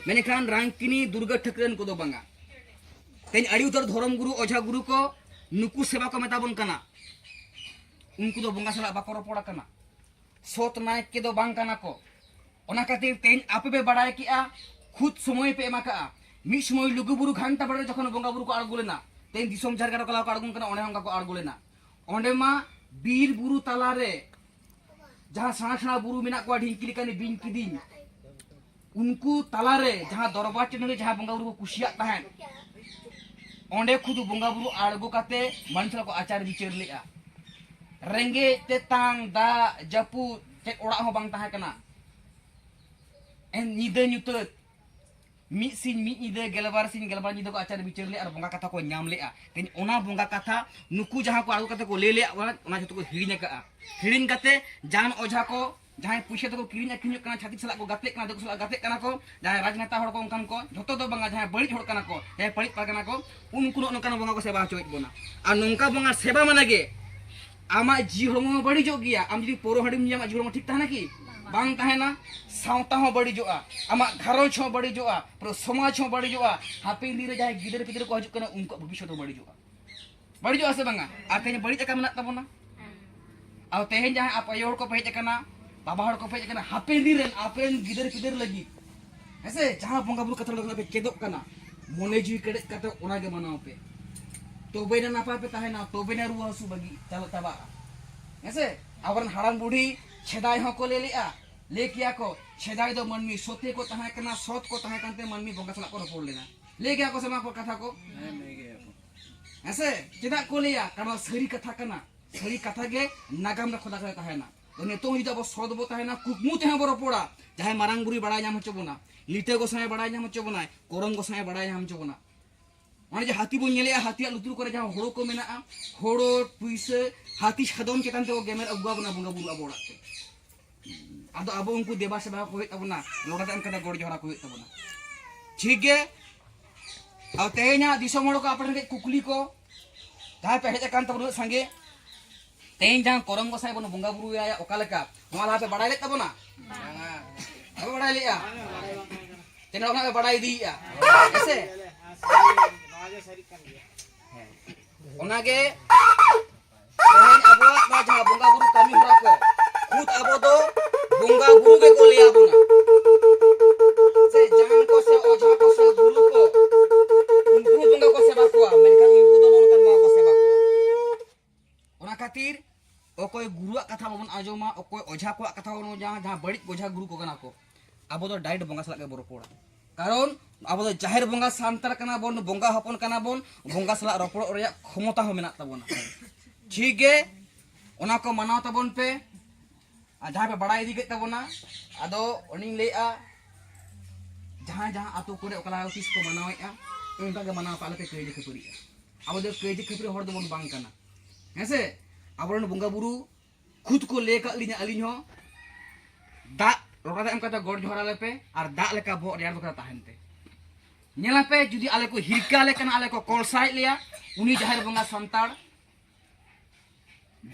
ᱢᱮᱱᱠᱷᱟᱱ ᱨᱟᱝᱠᱤᱱᱤ ᱫᱩᱨᱜᱟᱹ ᱴᱷᱟᱹᱠᱨᱟᱹᱱ ᱠᱚᱫᱚ ᱵᱟᱝᱟ᱾ ᱛᱮᱦᱮᱧ ᱟᱹᱰᱤ ᱩᱛᱟᱹᱨ ᱫᱷᱚᱨᱚᱢ ᱜᱩᱨᱩ, ᱚᱡᱷᱟ ᱜᱩᱨᱩ ᱠᱚ ᱱᱩᱠᱩ ᱥᱮᱵᱟ ᱠᱚ ᱢᱮᱛᱟ ᱵᱚᱱ ᱠᱟᱱᱟ, ᱩᱱᱠᱩ ᱫᱚ ᱵᱚᱸᱜᱟ ᱥᱟᱞᱟᱜ ᱵᱟᱠᱚ ᱨᱚᱯᱚᱲ ᱟᱠᱟᱱᱟ᱾ ᱥᱚᱛ ᱱᱟᱭᱠᱮ ᱫᱚ ᱵᱟᱝ ᱠᱟᱱᱟ ᱠᱚ᱾ ᱚᱱᱟ ᱠᱷᱟᱹᱛᱤᱨ ᱛᱮᱦᱮᱧ ᱟᱯᱮ ᱯᱮ ᱵᱟᱲᱟᱭ ᱠᱮᱜᱼᱟ, ᱠᱷᱩᱫ ᱥᱚᱢᱚᱭ ᱯᱮ ᱮᱢᱟ ᱠᱟᱜᱼᱟ᱾ ᱢᱤᱫ ᱥᱚᱢᱚᱭ ᱞᱩᱜᱩ ᱵᱩᱨᱩ ᱜᱷᱟᱱᱴᱟ ᱵᱟᱲᱮ ᱨᱮ ᱡᱚᱠᱷᱚᱱ ᱵᱚᱸᱜᱟ ᱵᱩᱨᱩ ᱠᱚ ᱟᱬᱜᱚ ᱞᱮᱱᱟ, ᱛᱮᱦᱮᱧ ᱫᱤᱥᱚᱢ ᱡᱷᱟᱨᱜᱟᱲ ᱚᱠᱟ ᱞᱮᱠᱟ ᱠᱚ ᱟᱬᱜᱚᱱ ᱠᱟᱱᱟ, ᱚᱸᱰᱮ ᱦᱚᱸ ᱚᱱᱠᱟ ᱠᱚ ᱟᱬᱜᱚ ᱞᱮᱱᱟ᱾ ᱚᱸᱰᱮ ᱢᱟ ᱵᱤᱨ ᱵᱩᱨᱩ ᱛᱟᱞᱟᱨᱮ ᱡᱟᱦᱟᱸ ᱥᱮᱬᱟ ᱥᱮᱬᱟ ᱵᱩᱨᱩ ᱢᱮᱱᱟᱜ ᱠᱚᱣᱟ, ᱰᱷᱤᱝᱠᱤ ᱞᱮᱠᱟᱱᱤ ᱵᱤᱧ ᱠᱤᱫᱤᱧ, ᱩᱱᱠᱩ ᱛᱟᱞᱟᱨᱮ ᱡᱟᱦᱟᱸ ᱫᱚᱨᱵᱟᱨ ᱴᱟᱺᱰᱤ ᱨᱮ ᱡᱟᱦᱟᱸ ᱵᱚᱸᱜᱟ ᱵᱩᱨᱩ ᱠᱚ ᱠᱩᱥᱤᱭᱟᱜ ᱛᱟᱦᱮᱸᱫ, ᱚᱸᱰᱮ ᱠᱷᱩᱫ ᱵᱚᱸᱜᱟ ᱵᱩᱨᱩ ᱟᱬᱜᱚ ᱠᱟᱛᱮ ᱢᱟᱹᱱᱢᱤ ᱥᱟᱞᱟᱜ ᱠᱚ ᱟᱪᱟᱨ ᱵᱤᱪᱟᱹᱨ ᱞᱮᱜᱼᱟ᱾ ᱨᱮᱸᱜᱮᱡ ᱛᱮᱛᱟᱝ, ᱫᱟᱜ ᱡᱟᱹᱯᱩᱫ, ᱪᱮᱫ ᱚᱲᱟᱜ ᱦᱚᱸ ᱵᱟᱝ ᱛᱟᱦᱮᱸ ᱠᱟᱱᱟ᱾ ᱮᱱ ᱧᱤᱫᱟᱹ ᱧᱩᱛᱟᱹᱛ, ᱢᱤᱫ ᱥᱤᱧ ᱢᱤᱫ ᱧᱤᱫᱟᱹ, ᱜᱮᱞᱵᱟᱨ ᱥᱤᱧ ᱜᱮᱞᱵᱟᱨ ᱧᱤᱫᱟᱹ ᱠᱚ ᱟᱪᱟᱨ ᱵᱤᱪᱟᱹᱨ ᱞᱮᱜᱼᱟ ᱟᱨ ᱵᱚᱸᱜᱟ ᱠᱟᱛᱷᱟ ᱠᱚ ᱧᱟᱢ ᱞᱮᱜᱼᱟ᱾ ᱛᱮᱦᱮᱧ ᱚᱱᱟ ᱵᱚᱸᱜᱟ ᱠᱟᱛᱷᱟ ᱱᱩᱠᱩ ᱡᱟᱦᱟᱸ ᱠᱚ ᱟᱬᱜᱚ ᱠᱟᱛᱮ ᱠᱚ ᱞᱟᱹᱭ ᱞᱮᱜᱼᱟ, ᱚᱱᱟ, ᱚᱱᱟ ᱡᱷᱚᱛᱚ ᱠᱚ ᱦᱤᱲᱤᱧ ᱟᱠᱟᱜᱼᱟ᱾ ᱦᱤᱲᱤᱧ ᱠᱟᱛᱮ ᱡᱟᱦᱟᱱ ᱚᱡᱷᱟ ᱠᱚ, ᱡᱟᱦᱟᱸᱭ ᱯᱩᱭᱥᱟᱹ ᱛᱮᱠᱚ ᱠᱤᱨᱤᱧ ᱟᱹᱠᱷᱨᱤᱧᱚᱜ ᱠᱟᱱᱟ, ᱪᱷᱟᱹᱛᱤᱠ ᱥᱟᱞᱟᱜ ᱠᱚ ᱜᱟᱛᱮᱜ ᱠᱟᱱᱟ, ᱫᱤᱠᱩ ᱥᱟᱞᱟᱜ ᱜᱟᱛᱮᱜ ᱠᱟᱱᱟ ᱠᱚ, ᱡᱟᱦᱟᱸᱭ ᱨᱟᱡᱽᱱᱮᱛᱟ ᱦᱚᱲ ᱠᱚ ᱚᱱᱠᱟᱱ ᱠᱚ, ᱡᱷᱚᱛᱚ ᱫᱚ ᱵᱟᱝᱟ, ᱡᱟᱦᱟᱸᱭ ᱵᱟᱹᱲᱤᱡ ᱦᱚᱲ ᱠᱟᱱᱟ ᱠᱚ, ᱡᱟᱦᱟᱸᱭ ᱯᱟᱹᱲᱤᱡ ᱯᱟᱨᱜᱟᱱᱟ ᱠᱚ, ᱩᱱᱠᱩ ᱱᱚᱜᱼᱚ ᱱᱚᱝᱠᱟᱱ ᱵᱚᱸᱜᱟ ᱠᱚ ᱥᱮᱵᱟ ᱦᱚᱪᱚᱭᱮᱫ ᱵᱚᱱᱟ᱾ ᱟᱨ ᱱᱚᱝᱠᱟ ᱵᱚᱸᱜᱟ ᱥᱮᱵᱟ ᱢᱟᱱᱮ ᱜᱮ ᱟᱢᱟᱜ ᱡᱤᱣᱤ ᱦᱚᱲᱢᱚ ᱦᱚᱸ ᱵᱟᱹᱲᱤᱡᱚᱜ ᱜᱮᱭᱟ᱾ ᱟᱢ ᱡᱩᱫᱤ ᱯᱟᱹᱣᱨᱟᱹ ᱦᱟᱺᱰᱤᱢ ᱧᱩᱭᱟ, ᱟᱢᱟᱜ ᱡᱤᱣᱤ ᱦᱚᱲᱢᱚ ᱴᱷᱤᱠ ᱛᱟᱦᱮᱱᱟ ᱠᱤ? ᱵᱟᱝ ᱛᱟᱦᱮᱱᱟ᱾ ᱥᱟᱶᱛᱟ ᱦᱚᱸ ᱵᱟᱹᱲᱤᱡᱚᱜᱼᱟ, ᱟᱢᱟᱜ ᱜᱷᱟᱨᱚᱸᱡᱽ ᱦᱚᱸ ᱵᱟᱹᱲᱤᱡᱚᱜᱼᱟ, ᱯᱩᱨᱟᱹ ᱥᱚᱢᱟᱡᱽ ᱦᱚᱸ ᱵᱟᱹᱲᱤᱡᱚᱜᱼᱟ᱾ ᱦᱟᱯᱮᱱ ᱫᱤᱱ ᱨᱮ ᱡᱟᱦᱟᱸᱭ ᱜᱤᱫᱟᱹᱨ ᱯᱤᱫᱟᱹᱨ ᱠᱚ ᱦᱤᱡᱩᱜ ᱠᱟᱱᱟ, ᱩᱱᱠᱩᱣᱟᱜ ᱵᱷᱚᱵᱤᱥᱥᱚᱛ ᱦᱚᱸ ᱵᱟᱹᱲᱤᱡᱚᱜᱼᱟ᱾ ᱵᱟᱹᱲᱤᱡᱚᱜᱼᱟ ᱥᱮ ᱵᱟᱝᱟ? ᱟᱨ ᱛᱮᱦᱮᱧ ᱵᱟᱹᱲᱤᱡ ᱟᱠᱟ ᱢᱮᱱᱟᱜ ᱛᱟᱵᱚᱱᱟ᱾ ᱟᱨ ᱛᱮᱦᱮᱧ ᱡᱟᱦᱟᱸᱭ ᱟᱯᱮ ᱟᱭᱳ ᱦᱚᱲ ᱠᱚᱯᱮ ᱦᱮᱡ ᱟᱠᱟᱱᱟ, ᱵᱟᱵᱟ ᱦᱚᱲ ᱠᱚᱯᱮ ᱦᱮᱡ ᱟᱠᱟᱱᱟ, ᱦᱟᱯᱮᱱ ᱫᱤᱱ ᱨᱮᱱ ᱟᱯᱮᱨᱮᱱ ᱜᱤᱫᱟᱹᱨ ᱯᱤᱫᱟᱹᱨ ᱞᱟᱹᱜᱤᱫ, ᱦᱮᱸᱥᱮ, ᱡᱟᱦᱟᱸ ᱵᱚᱸᱜᱟ ᱵᱩᱨᱩ ᱠᱟᱛᱷᱟ ᱞᱟᱹᱜᱤᱫ ᱯᱮ ᱪᱮᱫᱚᱜ ᱠᱟᱱᱟ, ᱢᱚᱱᱮ ᱡᱤᱣᱤ ᱠᱮᱴᱮᱡ ᱠᱟᱛᱮ ᱚᱱᱟᱜᱮ ᱢᱟᱱᱟᱣ ᱯᱮ᱾ ᱛᱚᱵᱮᱱᱟ ᱱᱟᱯᱟᱭ ᱯᱮ ᱛᱟᱦᱮᱱᱟ, ᱛᱚᱵᱮᱱᱟ ᱨᱩᱣᱟᱹ ᱦᱟᱹᱥᱩ ᱵᱟᱹᱜᱤ ᱪᱟᱞᱟᱜ ᱪᱟᱵᱟᱜᱼᱟ᱾ ᱦᱮᱸᱥᱮ, ᱟᱵᱚᱨᱮᱱ ᱦᱟᱲᱟᱢ ᱵᱩᱰᱷᱤ ᱥᱮᱫᱟᱭ ᱦᱚᱸᱠᱚ ᱞᱟᱹᱭ ᱞᱮᱜᱼᱟ, ᱞᱟᱹᱭ ᱠᱮᱭᱟ ᱠᱚ, ᱥᱮᱫᱟᱭ ᱫᱚ ᱢᱟᱹᱱᱢᱤ ᱥᱚᱛᱮ ᱠᱚ ᱛᱟᱦᱮᱸ ᱠᱟᱱᱟ, ᱥᱚᱛ ᱠᱚ ᱛᱟᱦᱮᱸ ᱠᱟᱱᱛᱮ ᱢᱟᱹᱱᱢᱤ ᱵᱚᱸᱜᱟ ᱥᱟᱞᱟᱜ ᱠᱚ ᱨᱚᱯᱚᱲ ᱞᱮᱱᱟ᱾ ᱞᱟᱹᱭ ᱜᱮᱭᱟ ᱠᱚ ᱥᱮ ᱵᱟᱝ ᱠᱚ ᱠᱟᱛᱷᱟ ᱠᱚ? ᱦᱮᱸ, ᱞᱟᱹᱭ ᱜᱮᱭᱟ ᱠᱚ᱾ ᱦᱮᱸᱥᱮ? ᱪᱮᱫᱟᱜ ᱠᱚ ᱞᱟᱹᱭᱟ? ᱠᱟᱨᱚᱱ ᱥᱟᱹᱨᱤ ᱠᱟᱛᱷᱟ ᱠᱟᱱᱟ᱾ ᱥᱟᱹᱨᱤ ᱠᱟᱛᱷᱟ ᱜᱮ ᱱᱟᱜᱟᱢ ᱨᱮ ᱠᱷᱚᱫᱟ ᱠᱟᱛᱮ ᱛᱟᱦᱮᱱᱟ᱾ ᱛᱚ ᱱᱤᱛᱚᱜ ᱦᱚᱸ ᱡᱩᱫᱤ ᱟᱵᱚ ᱥᱚᱛ ᱵᱚ ᱛᱟᱦᱮᱱᱟ, ᱠᱩᱠᱢᱩ ᱛᱮᱦᱚᱸ ᱵᱚ ᱨᱚᱯᱚᱲᱟ, ᱡᱟᱦᱟᱸᱭ ᱢᱟᱨᱟᱝ ᱵᱩᱨᱩᱭ ᱵᱟᱲᱟᱭ ᱧᱟᱢ ᱦᱚᱪᱚ ᱵᱚᱱᱟ, ᱞᱤᱴᱟᱹ ᱜᱚᱸᱥᱟᱭ ᱵᱟᱲᱟᱭ ᱧᱟᱢ ᱦᱚᱪᱚ ᱵᱚᱱᱟᱭ, ᱠᱚᱨᱚᱢ ᱜᱚᱸᱥᱟᱭ ᱵᱟᱲᱟᱭ ᱧᱟᱢ ᱦᱚᱪᱚ ᱵᱚᱱᱟ᱾ ᱚᱱᱮ ᱡᱮ ᱦᱟᱹᱛᱤ ᱵᱚᱱ ᱧᱮᱞᱮᱜᱼᱟ, ᱦᱟᱹᱛᱤᱭᱟᱜ ᱞᱩᱛᱩᱨ ᱠᱚᱨᱮ ᱡᱟᱦᱟᱸ ᱦᱳᱲᱳ ᱠᱚ ᱢᱮᱱᱟᱜᱼᱟ, ᱦᱳᱲᱳ, ᱯᱩᱭᱥᱟᱹ, ᱦᱟᱹᱛᱤ ᱥᱟᱫᱚᱢ ᱪᱮᱛᱟᱱ ᱛᱮᱠᱚ ᱜᱮᱢᱮᱨ ᱟᱹᱜᱩ ᱟᱵᱚᱱᱟ ᱵᱚᱸᱜᱟ ᱵᱩᱨᱩ ᱟᱵᱚ ᱚᱲᱟᱜ ᱛᱮ᱾ ᱟᱫᱚ ᱟᱵᱚ ᱩᱱᱠᱩ ᱫᱮᱵᱟ ᱥᱮᱵᱟ ᱠᱚ ᱦᱩᱭᱩᱜ ᱛᱟᱵᱚᱱᱟ, ᱞᱚᱴᱟ ᱫᱟᱜ ᱮᱢ ᱠᱟᱛᱮ ᱜᱚᱰ ᱡᱚᱦᱟᱨ ᱠᱚ ᱦᱩᱭᱩᱜ ᱛᱟᱵᱚᱱᱟ᱾ ᱴᱷᱤᱠ ᱜᱮ? ᱟᱨ ᱛᱮᱦᱮᱧᱟᱜ ᱫᱤᱥᱚᱢ ᱦᱚᱲ ᱠᱚ ᱟᱯᱮ ᱴᱷᱮᱱ ᱠᱟᱹᱡ ᱠᱩᱠᱞᱤ ᱠᱚ, ᱡᱟᱦᱟᱸᱭ ᱯᱮ ᱦᱮᱡ ᱟᱠᱟᱱ ᱛᱟᱵᱚᱱᱟ ᱩᱱᱟᱹᱜ ᱥᱟᱸᱜᱮ, ᱛᱮᱦᱮᱧ ᱡᱟᱦᱟᱸ ᱠᱚᱨᱚᱢ ᱜᱚᱸᱥᱟᱭ ᱵᱚᱱ ᱵᱚᱸᱜᱟ ᱵᱩᱨᱩᱭᱟ ᱚᱠᱟ ᱞᱮᱠᱟ, ᱱᱚᱣᱟ ᱞᱟᱦᱟ ᱯᱮ ᱵᱟᱲᱟᱭ ᱞᱮᱫ ᱛᱟᱵᱚᱱᱟ? ᱵᱟᱯᱮ ᱵᱟᱲᱟᱭ ᱞᱮᱫᱼᱟ? ᱛᱮᱦᱮᱧ ᱚᱱᱟ ᱯᱮ ᱵᱟᱲᱟᱭ ᱤᱫᱤᱭᱮᱫᱼᱟ, ᱦᱮᱸ ᱥᱮ? ᱦᱮᱸ᱾ ᱚᱱᱟᱜᱮ ᱛᱮᱦᱮᱧ ᱟᱵᱚᱣᱟᱜ ᱱᱚᱣᱟ ᱡᱟᱦᱟᱸ ᱵᱚᱸᱜᱟ ᱵᱩᱨᱩ ᱠᱟᱹᱢᱤ ᱦᱚᱨᱟ ᱠᱚ, ᱠᱷᱩᱫ ᱟᱵᱚ ᱫᱚ ᱵᱚᱸᱜᱟ ᱵᱩᱨᱩ ᱜᱮᱠᱚ ᱞᱟᱹᱭ ᱟᱵᱚᱱᱟ᱾ ᱥᱮ ᱡᱟᱦᱟᱸ ᱠᱚ ᱥᱮ ᱚᱡᱷᱟ ᱠᱚ ᱥᱮ ᱜᱩᱨᱩ ᱠᱚ, ᱩᱱᱠᱩ ᱦᱚᱸ ᱵᱚᱸᱜᱟ ᱠᱚ ᱥᱮᱵᱟ ᱠᱚᱣᱟ, ᱢᱮᱱᱠᱷᱟᱱ ᱩᱱᱠᱩ ᱫᱚ ᱱᱚᱜᱼᱚ ᱱᱚᱝᱠᱟᱱ ᱵᱚᱸᱜᱟ ᱠᱚ ᱥᱮᱵᱟ ᱠᱚᱣᱟ᱾ ᱚᱱᱟ ᱠᱷᱟᱹᱛᱤᱨ ᱚᱠᱚᱭ ᱜᱩᱨᱩᱣᱟᱜ ᱠᱟᱛᱷᱟ ᱵᱟᱵᱚᱱ ᱟᱸᱡᱚᱢᱟ, ᱚᱠᱚᱭ ᱚᱡᱷᱟ ᱠᱚᱣᱟᱜ ᱠᱟᱛᱷᱟ ᱵᱟᱵᱚᱱ ᱟᱸᱡᱚᱢᱟ, ᱡᱟᱦᱟᱸ ᱵᱟᱹᱲᱤᱡ ᱚᱡᱷᱟ ᱜᱩᱨᱩ ᱠᱚ ᱠᱟᱱᱟ ᱠᱚ, ᱟᱵᱚ ᱫᱚ direct ᱵᱚᱸᱜᱟ ᱥᱟᱞᱟᱜ ᱜᱮᱵᱚᱱ ᱨᱚᱯᱚᱲᱟ᱾ ᱠᱟᱨᱚᱱ ᱟᱵᱚ ᱫᱚ ᱡᱟᱦᱮᱨ ᱵᱚᱸᱜᱟ ᱥᱟᱱᱛᱟᱲ ᱠᱟᱱᱟ ᱵᱚᱱ, ᱵᱚᱸᱜᱟ ᱦᱚᱯᱚᱱ ᱠᱟᱱᱟ ᱵᱚᱱ, ᱵᱚᱸᱜᱟ ᱥᱟᱞᱟᱜ ᱨᱚᱯᱚᱲᱚᱜ ᱨᱮᱭᱟᱜ ᱠᱷᱚᱢᱚᱛᱟ ᱦᱚᱸ ᱢᱮᱱᱟᱜ ᱛᱟᱵᱚᱱᱟ᱾ ᱴᱷᱤᱠ ᱜᱮ, ᱚᱱᱟ ᱠᱚ ᱢᱟᱱᱟᱣ ᱛᱟᱵᱚᱱ ᱯᱮ᱾ ᱟᱨ ᱡᱟᱦᱟᱸ ᱯᱮ ᱵᱟᱲᱟᱭ ᱤᱫᱤ ᱠᱮᱫ ᱛᱟᱵᱚᱱᱟ, ᱟᱫᱚ ᱚᱱᱮᱧ ᱞᱟᱹᱭᱮᱜᱼᱟ, ᱡᱟᱦᱟᱸ ᱡᱟᱦᱟᱸ ᱟᱛᱳ ᱠᱚᱨᱮ ᱚᱠᱟ ᱞᱮᱠᱟ ᱛᱤᱥ ᱠᱚ ᱢᱟᱱᱟᱣᱮᱫᱼᱟ, ᱚᱱᱠᱟ ᱜᱮ ᱢᱟᱱᱟᱣ ᱯᱮ, ᱟᱞᱚ ᱯᱮ ᱠᱟᱹᱭᱡᱟᱹ ᱠᱷᱟᱹᱯᱟᱹᱨᱤᱜᱼᱟ᱾ ᱟᱵᱚ ᱫᱚ ᱠᱟᱹᱭᱡᱟᱹ ᱠᱷᱟᱹᱯᱟᱹᱨᱤ ᱦᱚᱲ ᱫᱚᱵᱚᱱ ᱵᱟᱝ ᱠᱟᱱᱟ, ᱦᱮᱸ ᱥᱮ? ᱟᱵᱚᱨᱮᱱ ᱵᱚᱸᱜᱟ ᱵᱩᱨᱩ ᱠᱷᱩᱫ ᱠᱚ ᱞᱟᱹᱭ ᱟᱠᱟᱫ ᱞᱤᱧᱟ, ᱟᱹᱞᱤᱧ ᱦᱚᱸ ᱫᱟᱜ ᱞᱚᱴᱟ ᱫᱟᱜ ᱮᱢ ᱠᱟᱛᱮ ᱜᱚᱰ ᱡᱚᱦᱟᱨ ᱟᱞᱮ ᱯᱮ, ᱟᱨ ᱫᱟᱜ ᱞᱮᱠᱟ ᱵᱚᱦᱚᱜ ᱨᱮᱭᱟᱲ ᱫᱚ ᱠᱟᱛᱮ ᱛᱟᱦᱮᱱ ᱯᱮ᱾ ᱧᱮᱞᱟᱯᱮ, ᱡᱩᱫᱤ ᱟᱞᱮ ᱠᱚ ᱦᱤᱨᱠᱟᱹ ᱟᱞᱮ ᱠᱟᱱᱟ, ᱟᱞᱮ ᱠᱚ ᱠᱚᱞᱥᱟᱭᱮᱫ ᱞᱮᱭᱟ, ᱩᱱᱤ ᱡᱟᱦᱮᱨ ᱵᱚᱸᱜᱟ ᱥᱟᱱᱛᱟᱲ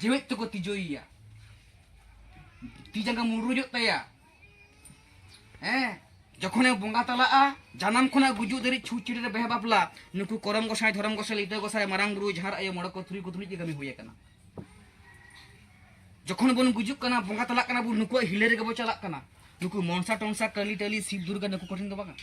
ᱡᱮᱣᱮᱫ ᱛᱮᱠᱚ ᱛᱤᱡᱩᱭᱮᱭᱟ, ᱛᱤ ᱡᱟᱸᱜᱟ ᱢᱩᱨᱩᱡᱚᱜ ᱛᱟᱭᱟ᱾ ᱦᱮᱸ, ᱡᱚᱠᱷᱚᱱᱮ ᱵᱚᱸᱜᱟ ᱛᱟᱞᱟᱜᱼᱟ, ᱡᱟᱱᱟᱢ ᱠᱷᱚᱱᱟᱜ ᱜᱩᱡᱩᱜ ᱫᱷᱟᱹᱨᱤᱡ ᱪᱷᱩᱸᱛ ᱪᱤᱲᱤ ᱨᱮ ᱵᱮᱦᱟ ᱵᱟᱯᱞᱟ, ᱱᱩᱠᱩ ᱠᱚᱨᱚᱢ ᱜᱚᱸᱥᱟᱭ, ᱫᱷᱚᱨᱚᱢ ᱜᱚᱸᱥᱟᱭ, ᱞᱤᱴᱟᱹ ᱜᱚᱸᱥᱟᱭ, ᱢᱟᱨᱟᱝ ᱵᱩᱨᱩ, ᱡᱟᱦᱟᱸ ᱟᱭᱳ, ᱢᱚᱬᱮ ᱠᱚ ᱛᱩᱨᱩᱭ ᱠᱚ ᱛᱩᱞᱩᱡ ᱜᱮ ᱠᱟᱹᱢᱤ ᱦᱩᱭ ᱟᱠᱟᱱᱟ᱾ ᱡᱚᱠᱷᱚᱱ ᱵᱚᱱ ᱜᱩᱡᱩᱜ ᱠᱟᱱᱟ, ᱵᱚᱸᱜᱟ ᱛᱟᱞᱟᱜ ᱠᱟᱱᱟ ᱵᱚᱱ, ᱱᱩᱠᱩᱣᱟᱜ ᱦᱤᱞᱟᱹ ᱨᱮᱜᱮ ᱵᱚᱱ ᱪᱟᱞᱟᱜ ᱠᱟᱱᱟ᱾ ᱱᱩᱠᱩ ᱢᱚᱱᱥᱟ ᱴᱚᱱᱥᱟ, ᱠᱟᱹᱞᱤ ᱴᱟᱹᱞᱤ, ᱥᱤᱵ ᱫᱩᱨᱜᱟ, ᱱᱩᱠᱩ ᱠᱚᱴᱷᱮᱱ ᱫᱚ ᱵᱟᱝᱟ᱾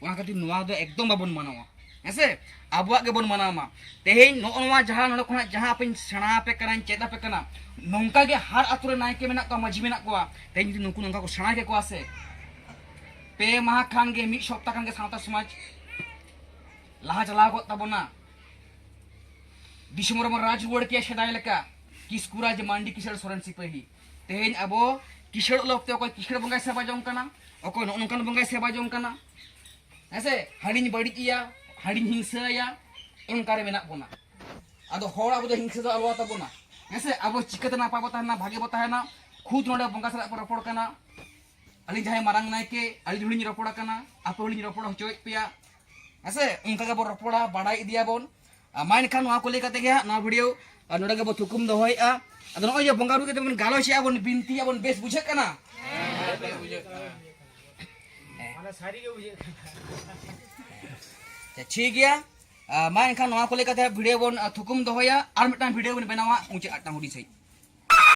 ᱚᱱᱟ ᱠᱷᱟᱹᱛᱤᱨ ᱱᱚᱣᱟ ᱫᱚ ᱮᱠᱫᱚᱢ ᱵᱟᱵᱚᱱ ᱢᱟᱱᱟᱣᱟ, ᱦᱮᱸ ᱥᱮ? ᱟᱵᱚᱣᱟᱜ ᱜᱮᱵᱚᱱ ᱢᱟᱱᱟᱣ ᱢᱟ᱾ ᱛᱮᱦᱮᱧ ᱱᱚᱜᱼᱚ ᱱᱚᱣᱟ ᱡᱟᱦᱟᱸ ᱱᱚᱰᱮ ᱠᱷᱚᱱᱟᱜ ᱡᱟᱦᱟᱸ ᱟᱯᱮᱧ ᱥᱮᱬᱟ ᱟᱯᱮ ᱠᱟᱱᱟᱧ, ᱪᱮᱫ ᱟᱯᱮ ᱠᱟᱱᱟ, ᱱᱚᱝᱠᱟ ᱜᱮ ᱦᱟᱨ ᱟᱛᱳ ᱨᱮ ᱱᱟᱭᱠᱮ ᱢᱮᱱᱟᱜ ᱠᱚᱣᱟ, ᱢᱟᱹᱡᱷᱤ ᱢᱮᱱᱟᱜ ᱠᱚᱣᱟ᱾ ᱛᱮᱦᱮᱧ ᱡᱩᱫᱤ ᱱᱩᱠᱩ ᱱᱚᱝᱠᱟ ᱠᱚ ᱥᱮᱬᱟ ᱠᱮᱠᱚᱣᱟ ᱥᱮ, ᱯᱮ ᱢᱟᱦᱟ ᱠᱷᱟᱱ ᱜᱮ, ᱢᱤᱫ ᱥᱚᱯᱛᱟ ᱠᱷᱟᱱ ᱜᱮ ᱥᱟᱶᱛᱟ ᱥᱚᱢᱟᱡᱽ ᱞᱟᱦᱟ ᱪᱟᱞᱟᱣ ᱠᱚᱜ ᱛᱟᱵᱚᱱᱟ᱾ ᱫᱤᱥᱚᱢ ᱨᱮᱵᱚᱱ ᱨᱟᱡᱽ ᱨᱩᱣᱟᱹᱲ ᱠᱮᱭᱟ ᱥᱮᱫᱟᱭ ᱞᱮᱠᱟ, ᱠᱤᱥᱠᱩ ᱨᱟᱡᱽ, ᱢᱟᱱᱰᱤ, ᱠᱤᱥᱟᱹᱬ, ᱥᱚᱨᱮᱱ, ᱥᱤᱯᱟᱹᱦᱤ᱾ ᱛᱮᱦᱮᱧ ᱟᱵᱚ ᱠᱤᱥᱟᱹᱲ ᱚᱠᱛᱮ ᱚᱠᱚᱭ ᱠᱤᱥᱟᱹᱲ ᱵᱚᱸᱜᱟᱭ ᱥᱮᱵᱟ ᱡᱚᱝ ᱠᱟᱱᱟ, ᱚᱠᱚᱭ ᱱᱚᱜᱼᱚ ᱱᱚᱝᱠᱟᱱ ᱵᱚᱸᱜᱟᱭ ᱥᱮᱵᱟ ᱡᱚᱝ ᱠᱟᱱᱟ, ᱦᱮᱸᱥᱮ? ᱦᱟᱹᱲᱤᱧ ᱵᱟᱹᱲᱤᱡ ᱮᱭᱟ, ᱦᱟᱹᱲᱤᱧ ᱦᱤᱝᱥᱟᱹ ᱟᱭᱟ, ᱚᱱᱠᱟ ᱨᱮ ᱢᱮᱱᱟᱜ ᱵᱚᱱᱟ᱾ ᱟᱫᱚ ᱦᱚᱲ ᱟᱵᱚ ᱫᱚ ᱦᱤᱝᱥᱟᱹ ᱫᱚ ᱟᱞᱚ ᱛᱟᱵᱚᱱᱟ, ᱦᱮᱸᱥᱮ? ᱟᱵᱚ ᱪᱤᱠᱟᱹᱛᱮ ᱱᱟᱯᱟᱭ ᱵᱚ ᱛᱟᱦᱮᱱᱟ, ᱵᱷᱟᱜᱮ ᱵᱚ ᱛᱟᱦᱮᱱᱟ? ᱠᱷᱩᱫ ᱱᱚᱰᱮ ᱵᱚᱸᱜᱟ ᱥᱟᱞᱟᱜ ᱵᱚ ᱨᱚᱯᱚᱲ ᱠᱟᱱᱟ᱾ ᱟᱹᱞᱤᱧ ᱡᱟᱦᱟᱸᱭ ᱢᱟᱨᱟᱝ ᱱᱟᱭᱠᱮ, ᱟᱹᱞᱤᱧ ᱦᱚᱸᱞᱤᱧ ᱨᱚᱯᱚᱲ ᱟᱠᱟᱱᱟ, ᱟᱯᱮ ᱦᱚᱸᱞᱤᱧ ᱨᱚᱯᱚᱲ ᱦᱚᱪᱚᱭᱮᱫ ᱯᱮᱭᱟ, ᱦᱮᱸᱥᱮ? ᱚᱱᱠᱟ ᱜᱮᱵᱚ ᱨᱚᱯᱚᱲᱟ, ᱵᱟᱲᱟᱭ ᱤᱫᱤᱭᱟᱵᱚᱱ᱾ ᱟᱨ ᱢᱟ ᱮᱱᱠᱷᱟᱱ ᱱᱚᱣᱟ ᱠᱚ ᱞᱟᱹᱭ ᱠᱟᱛᱮ ᱜᱮ ᱦᱟᱸᱜ ᱱᱚᱣᱟ ᱵᱷᱤᱰᱤᱭᱳ, ᱟᱨ ᱱᱚᱰᱮ ᱜᱮᱵᱚ ᱛᱷᱩᱠᱩᱢ ᱫᱚᱦᱚᱭᱮᱫᱼᱟ᱾ ᱟᱫᱚ ᱱᱚᱜᱼᱚᱭ ᱡᱮ ᱵᱚᱸᱜᱟ ᱵᱩᱨᱩ ᱠᱟᱛᱮ ᱵᱚᱱ ᱜᱟᱞᱚᱪᱮᱫᱼᱟ ᱵᱚᱱ, ᱵᱤᱱᱛᱤᱭᱮᱫᱼᱟ ᱵᱚᱱ, ᱵᱮᱥ ᱵᱩᱡᱷᱟᱹᱜ ᱠᱟᱱᱟ? ᱦᱮᱸ, ᱵᱩᱡᱷᱟᱹᱜ ᱠᱟᱱᱟ᱾ ᱟᱪᱪᱷᱟ, ᱴᱷᱤᱠ ᱜᱮᱭᱟ᱾ ᱟᱨ ᱢᱟ ᱮᱱᱠᱷᱟᱱ ᱱᱚᱣᱟ ᱠᱚ ᱞᱟᱹᱭ ᱠᱟᱛᱮ ᱵᱷᱤᱰᱤᱭᱳ ᱵᱚᱱ, ᱟᱨ, ᱛᱷᱩᱠᱩᱢ ᱫᱚᱦᱚᱭᱟ᱾ ᱟᱨ ᱢᱤᱫᱴᱟᱝ ᱵᱷᱤᱰᱤᱭᱳ ᱵᱚᱱ ᱵᱮᱱᱟᱣᱟ ᱢᱩᱪᱟᱹᱫ ᱟᱴᱴᱟᱝ ᱦᱩᱰᱤᱧ ᱥᱟᱺᱦᱤᱡ᱾